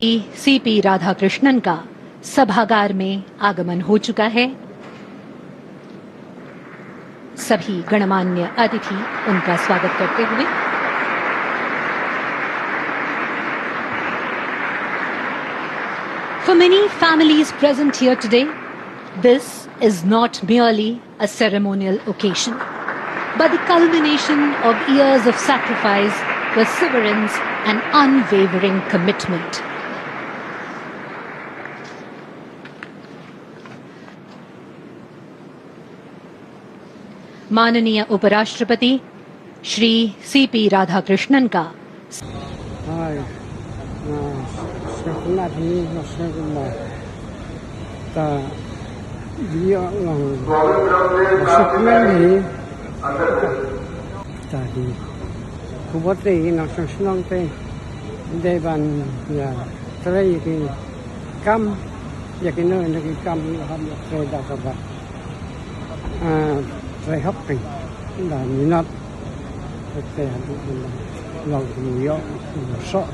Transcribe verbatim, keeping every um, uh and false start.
सीपी राधाकृष्णन का सभागार में आगमन हो चुका है। सभी गणमान्य अतिथि उनका स्वागत करते हुए, For many families present here today, this is not merely a ceremonial occasion, but the culmination of years of sacrifice, perseverance, and unwavering commitment. माननीय उपराष्ट्रपति श्री सीपी राधाकृष्णन का Hai, na, sngewtynnat hi, na, sngewtynnat. Ta, ïoh, na, sngewtynnat hi. Ta hi. Ku bot te, na, sngewtynnat te. Dei ban, ïa, trei ki kam, ïa kino kino ki kam, ïa, hap ïa trei da kaba. Ah, trei hok peng. Da minot. Te, da, long kum ïoh, kum soh.